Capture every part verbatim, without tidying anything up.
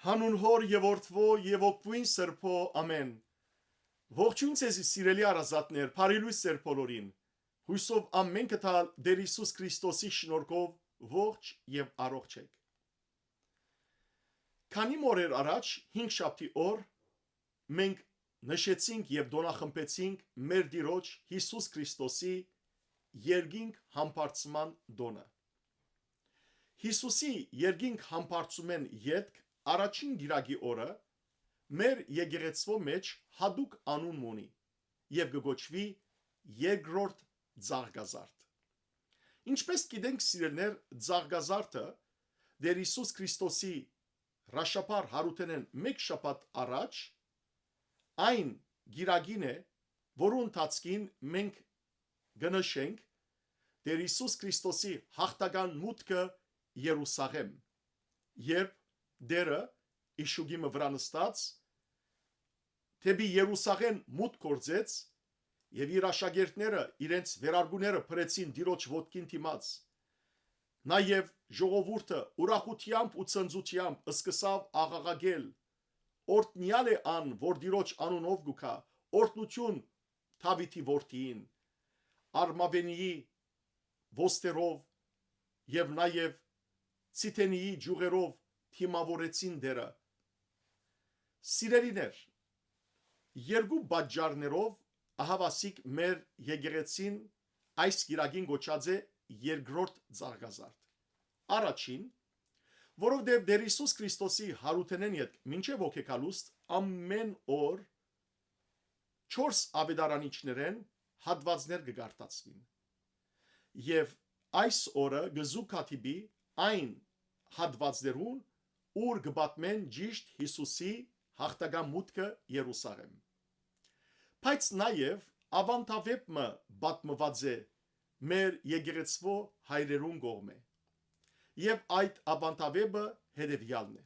Հանուն Հօր եւ Որդւոյ եւ Հոգւոյն Սրբոյ, ամէն։ Ողջոյն ձեզի, սիրելի հարազատներ, բարի լոյս ձեր բոլորին։ Յուսով ամէնքը թալ Տէր Յիսուս Քրիստոսի շնորհքով ողջ եւ առողջ էք։ Քանի մը օրեր առաջ, հինգշաբթի օր, մենք նշեցինք եւ տօնախմբեցինք մեր Տիրոջ Յիսուս Քրիստոսի երկինք համբարձման տօնը։ Յիսուսի երկինք համբարձումէն ետք առաջին կիրակի օրը մեր եկեղեցւոյ մէջ յատուկ անուն մը ունի եւ կը կոչուի երկրորդ Ծաղկազարդ։ Ինչպէս գիտենք, սիրելիներ, Ծաղկազարդը Տէր Յիսուս Քրիստոսի հրաշափառ յարութենէն մէկ շաբաթ առաջ այն կիրակին է, որու ընթացքին մենք կը նշենք Տէր Յիսուս Քրիստոսի յաղթական մուտքը Երուսաղէմ, երբ Տէրը իշուկի մը վրայ նստած դէպի Երուսաղէմ մուտք գործեց եւ իր աշակերտները իրենց վերարկուները փռեցին Տիրոջ ոտքին դիմաց։ Նաեւ ժողովուրդը ուրախութեամբ ու ցնծութեամբ սկսաւ աղաղակել. «Օրհնեալ է ան, որ Տիրոջ անունով կու գայ, օրհնութիւն Դաւիթի որդիին»։ Արմաւենիի ոստերով եւ նաեւ Ցիթենիի ճիւղերով դիմաւորեցին Տէրը։ Սիրելիներ, երկու պատճառներով ահաւասիկ մեր եկեղեցին այս կիրակին կոչած է երկրորդ Ծաղկազարդ։ Առաջին, որովհետեւ Տէր Յիսուս Քրիստոսի յարութենէն ետք մինչեւ հոգեկալուստ ամէն օր չորս աւետարանիչներէն հատուածներ կը կարդացուին։ Եւ այս օրը կը զուգադիպի այն հատուածներուն, ուր կը պատմեն ճիշդ Յիսուսի յաղթական մուտքը Երուսաղէմ։ Բայց նաեւ աւանդավէպ մը պատմուած է մեր եկեղեցւոյ հայրերուն կողմէ։ Եւ այդ աւանդավէպը հետեւեալն է։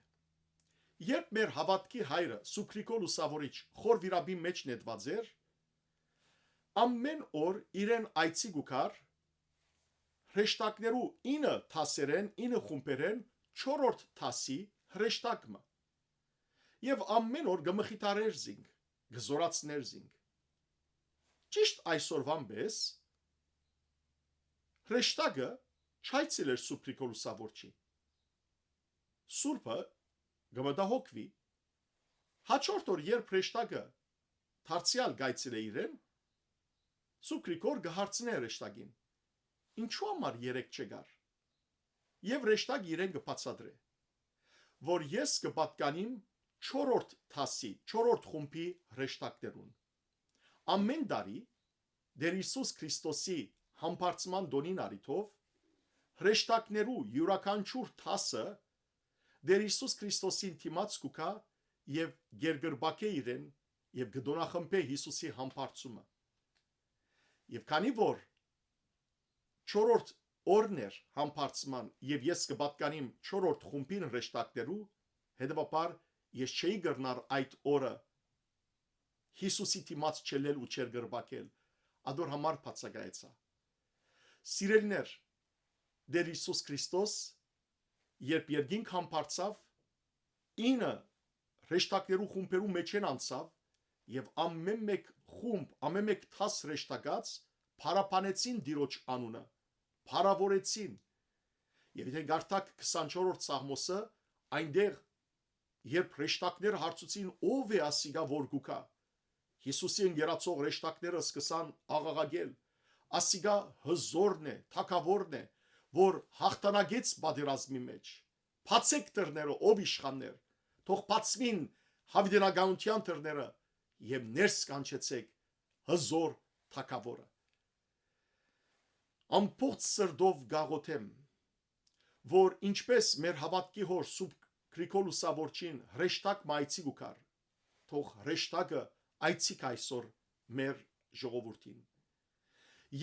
Երբ մեր հաւատքի հայրը Սուրբ Գրիգոր Լուսաւորիչ խոր վիրապի մէջ նետուած էր, ամէն օր իրեն այցի կու գար հրեշտակներու ինը դասերէն, ինը խումբերէն չորրորդ դասի հրեշտակ մը։ Եւ ամէն օր կը մխիթարէր զինք, կը զօրացնէր զինք։ Ճիշդ այսօրվան պէս հրեշտակը չայցելեր Սուրբ Գրիգոր Լուսաւորչի։ Սուրբը կը մտահոգուի։ Հաջորդ օր, երբ հրեշտակը դարձեալ կայցելէ իրեն, Սուրբ Գրիգոր կը հարցնէ հրեշտակին. «Ինչու համար երեկ չեկար»։ Եւ հրեշտակը իրեն կը բացատրէ, որ ես կը պատկանիմ չորրորդ դասի, չորրորդ խումբի հրեշտակներուն։ Ամէն տարի Տէր Յիսուս Քրիստոսի համբարձման տօնին առիթով հրեշտակներու իւրաքանչիւր դասը Տէր Յիսուս Քրիստոսին դիմաց կու գայ եւ կերկրպագէ իրեն եւ կը տօնախմբէ Յիսուսի համբարձումը։ Եւ քանի որ չորրորդ օրն էր համբարձման եւ ես կը պատկանիմ չորրորդ խումբին հրեշտակներու, հետեւաբար ես չէի կրնար այդ օրը Յիսուսի դիմաց չելլել ու չերկրպագել, ատոր համար բացակայեցայ։ Սիրելիներ, Տէր Յիսուս Քրիստոս, երբ երկինք համբարձաւ, ինը հրեշտակներու խումբերու մէջէն անցաւ եւ ամէն մէկ խումբ, ամէն մէկ դաս հրեշտակած փառաբանեցին Տիրոջ անունը, փառաւորեցին։ Եւ եթէ կարդաք քսանչորրորդ Սաղմոսը, այնտեղ երբ հրեշտակները հարցուցին. «Ո՞վ է ասիկա, որ կու գայ»։ Յիսուսի ընկերացող հրեշտակները սկսան աղաղակել. «Ասիկա հզորն է, թագաւորն է, որ յաղթանակեց պատերազմի մէջ։ Բացէք դռները, ով իշխաններ, թող բացուին յաւիտենականութեան դռները եւ ներս կանչեցէք հզոր թագաւորը»։ Ամբողջ սրտով գաղութեմ, որ ինչպես մեր հաւատքի հօր Սուրբ Գրիգոր Լուսաւորչին հրեշտակ մը այցի կու գար, թող հրեշտակը այցի գայ այսօր մեր ժողովուրդին։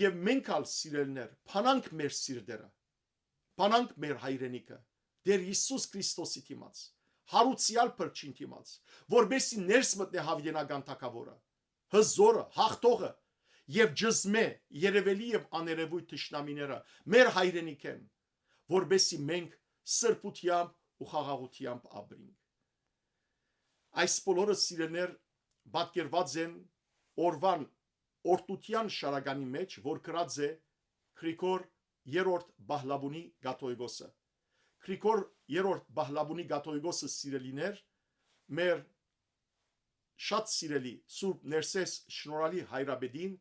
Եւ մենք ալ, սիրելիներ, փանանք մեր սիրտերը, փանանք մեր հայրենիքը, Տէր Յիսուս Քրիստոսի դիմաց, յարուցեալ փրկչին դիմաց, որպեսզի ներս մտնէ յաւիտենական թագաւորը, հզորը, յաղթողը, եւ ճզմէ երեւելի եւ աներևոյթ թշնամիները մեր հայրենիքէն, որպեսզի մենք սրբութեամբ ու խաղաղութեամբ ապրինք։ Այս բոլորը, սիրելիներ, պատկերված են օրուան օրհնութեան շարականի մէջ, որ գրած է Գրիգոր Երրորդ Բահլաւունի կաթողիկոսը։ Գրիգոր Երրորդ Բահլաւունի կաթողիկոսը, սիրելիներ, մեր շատ սիրելի Սուրբ Ներսես Շնորհալի հայրապետին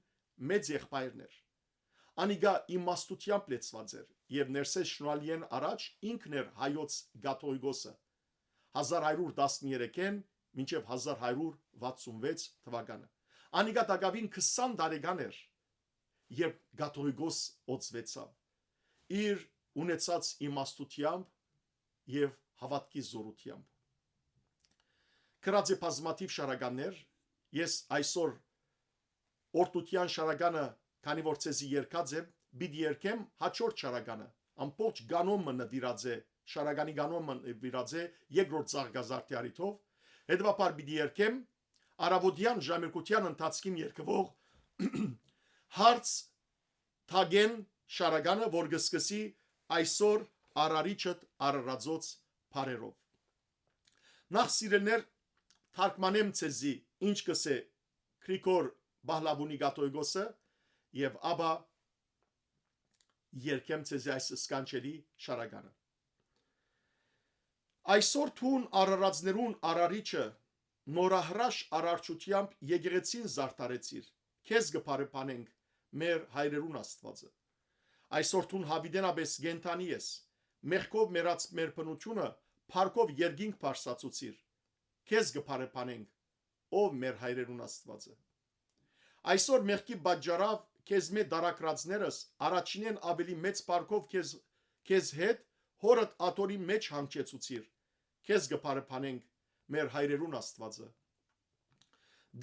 մեծ եղբայրն էր։ Անիկա իմաստութեամբ լեցուած էր եւ Ներսես Շնորհալիէն առաջ ինքն էր հայոց կաթողիկոսը, հազար հարյուր տասներեքէն մինչեւ հազար հարյուր վաթսուն վեց թուականը։ Անիկա տակաւին քսան տարեկան էր, երբ կաթողիկոս օծուեցաւ, իր ունեցած իմաստութեամբ եւ հաւատքի զօրութեամբ։ Գրած է բազմաթիւ շարականներ, ես այսօր օրհնութեան շարականը, քանի որ ձեզի երգած եմ, պիտի երգեմ հաջորդ շարականը, ամբողջ կանոնը նուիրած է, շարականի կանոնը նուիրած է երկրորդ Զաղկազարդի առիթով, հետեւաբար պիտի երգեմ առաւօտեան ժամերգութեան ընթացքին երգուող Հարց Թագեն շարականը, որ կը սկսի այսօր Արարիչդ Արարածոց բառերով։ Նախ, սիրելիներ, թարգմանեմ ձեզի ինչ կ'ըսէ Գրիգոր Բահլաւունի կաթողիկոսը եւ ապա երգեմ ձեզի այս սքանչելի շարականը։ Այսօր դուն արարածներուն Արարիչը, նորահրաշ արարչութեամբ եկեղեցին զարդարեցիր, քեզ կը բարեբանենք մեր հայրերուն Աստուածը։ Այսօր դուն յաւիտենապէս կենդանի ես, մեղքով մեռած մեր բնութիւնը փառքով երկինք բարձրացուցիր, քեզ կը բարեբանենք, ով մեր հայրերուն Աստուածը։ Այսօր մեղքի պատճառաւ քեզմէ դարակրածներս առաջինէն աւելի մեծ փառքով քեզ, քեզ հետ հօրդ աթոռի մէջ հանգչեցուցիր, քեզ կը բարեբանենք մեր հայրերուն Աստուածը։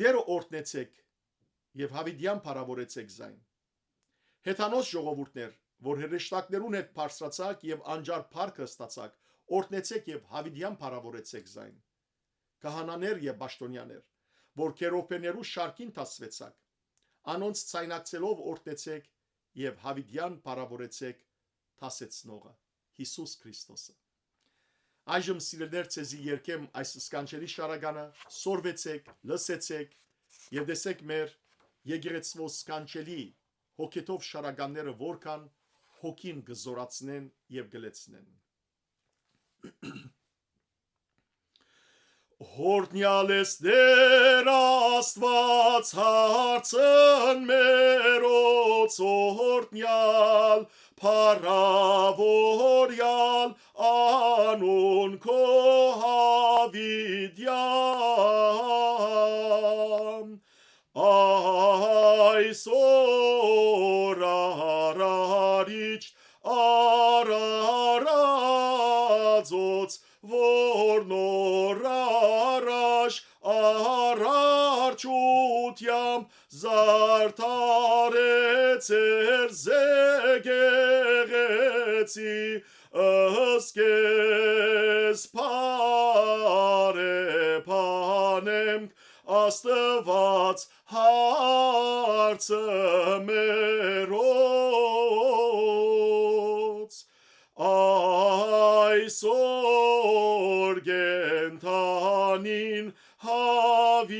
Տէրը օրհնեցէք եւ յաւիտեան փառաւորեցէք զայն։ Հեթանոս ժողովուրդներ, որ հրեշտակներուն հետ բարձրացաք եւ անճար փառքը ստացաք, օրհնեցէք եւ յաւիտեան փառաւորեցէք զայն։ Քահանաներ եւ պաշտօնեաներ, որ քերոբէներու շարքին դասուեցաք, անոնց ձայնակցելով օրհնեցէք եւ յաւիտեան փառաւորեցէք դասեցնողը, Յիսուս Քրիստոսը։ Այժմ, սիրելիներ, ձեզի երգեմ այս սքանչելի շարականը, սորվեցէք, լսեցէք եւ տեսէք մեր եկեղեցւոյ սքանչելի հոգեթով շարականները որքան հոգին կը զորացնեն եւ կը լեցնեն։ Յորտնեալ ես Տէր Աստուած, հարցն մերոց յորտնեալ, փառաւորեալ անուն քո յաւիտեան։ Այսօր Արարիչ Արարածոց, որ նորարաշ արարչութեամբ զարդարեցեր զեկեղեցի, ըսկես բարեբանեմ Աստուած հարցը մերոց։ Այսօր կենդանին յաւիտենից,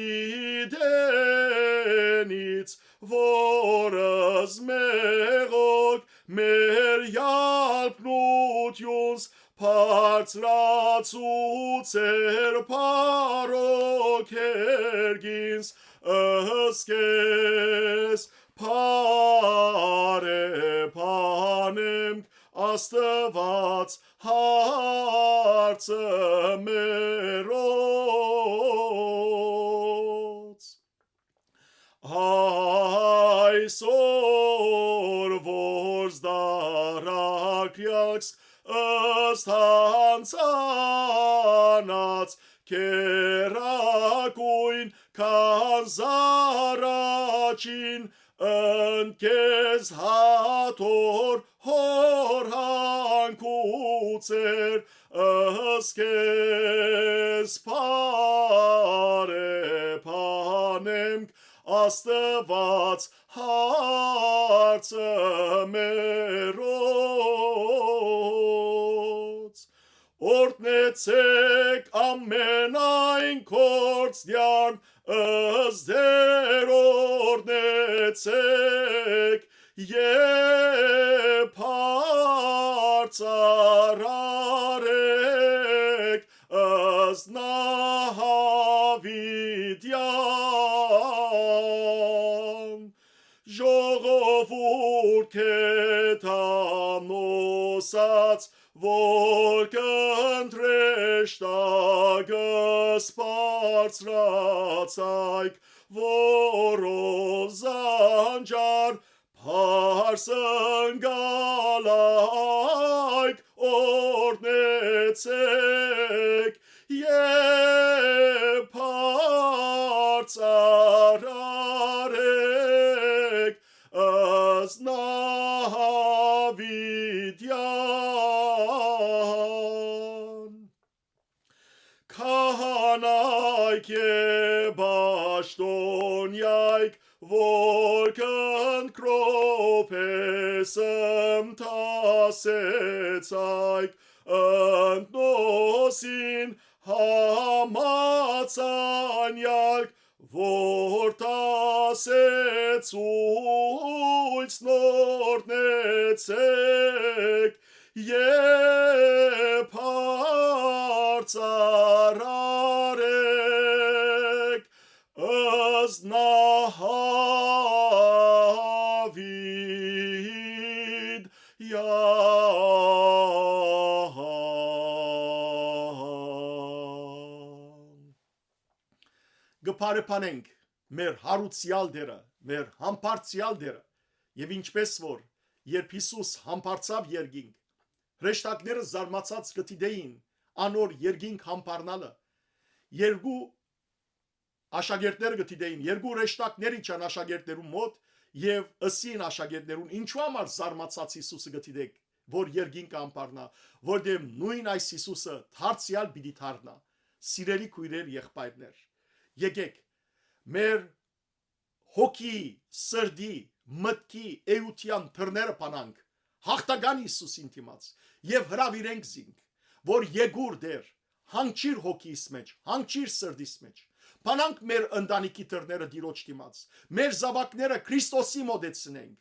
որս մեղոք մեր յալբնութիւնս բարձրացուցեր փառոք երկինս, ըսկես բարեբանեմ Աստուած հարցը մերոց։ Այսօր որ զդարակրեալքս ըստ յանցանած կերակոյն քան զառաչին, ընկես հաթոր հոր հանգուցեր, ըսկես բարեբանեմ Աստուած հարցը մերոց։ Օրհնեցեք ամենայն քո ասաց, որ կ'ընտրէ շտակս բարձրացայք, որ օզանջար բարձրացայք, օրհնեցէք եւ բարձրարէք Ազնավիտեան։ Քահանայք եւ պաշտօնեայք, որ կնքրոյ պէս ընթասեցայք, ընթնոսին համաձայնեայք, որ դասեցոյցն օրհնեցէք եւ բարձրարէք Ազնավիտեան։ Կը բարեբանենք մեր Յարուցեալ Տէրը, մեր Համբարձեալ Տէրը, եւ ինչպէս որ, երբ Յիսուս համբարձաւ երկինք, հրեշտակները զարմացած կը դիտէին անոր երկինք համբարձնալը։ Երկու աշակերտները կը դիտէին, երկու հրեշտակներ իջան աշակերտներուն մօտ եւ ըսին աշակերտներուն. «Ինչու համար զարմացած Յիսուսը կը դիտէք, որ երկինքը համբարձնայ, որտեղ նոյն այս Յիսուսը դարձեալ պիտի դառնայ»։ Սիրելի քոյրեր, եղբայրներ, եկեք մեր հոգի, սրտի, մտքի, էութեան դռները բանանք յաղթական Յիսուսին դիմաց եւ հրաւիրենք զինք, որ եկուր Տէր, հանգչիր հոգիս մէջ, հանգչիր սրտիս մէջ։ Բանանք մեր ընտանիքի դռները Տիրոջ դիմաց, մեր զաւակները Քրիստոսի մօտեցնենք,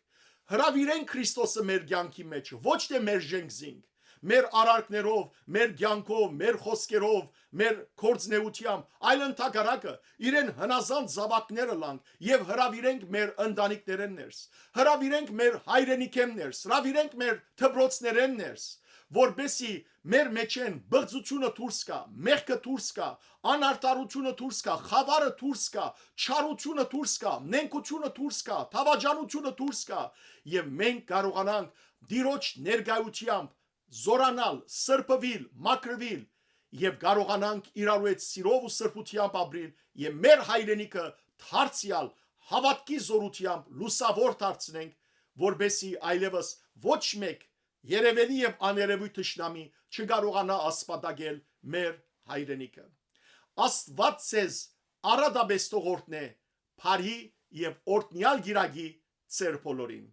հրաւիրենք Քրիստոսը մեր կեանքի մէջ, ոչ թէ մերժենք զինք, մեր արարքներով, մեր կեանքով, մեր խօսքերով, մեր գործնեութեամբ, այլ ընդհակառակը, իրեն հնազանդ զաւակներ ըլանք եւ հրաւիրենք մեր ընտանիքներէն ներս, հրաւիրենք մեր հայրենիքէն ներս, հրաւիրենք մեր դպրոցներէն ներս, որպէսզի մեր մէջէն բղծութիւնը դուրս գայ, մեղքը դուրս գայ, անարդարութիւնը դուրս գայ, խաւարը դուրս գայ, չարութիւնը դուրս գայ, նենգութիւնը դուրս գայ, դաւաճանութիւնը դուրս գայ, եւ մենք կարողանանք Տիրոջ ներկայութեամբ զօրանալ, սրբուիլ, մաքրուիլ եւ կարողանանք իրարու հետ սիրով ու սրբութեամբ ապրիլ եւ մեր հայրենիքը դարձեալ հաւատքի զօրութեամբ լուսաւոր դարձնենք, որպէսզի այլեւս ոչ մէկ երևելի եւ աներևոյթ թշնամի չկարողանայ ասպատակել մեր հայրենիքը։ Աստուած ձեզ առատապէս թող օրհնէ բարի եւ օրհնեալ կիրակի ձեր բոլորին։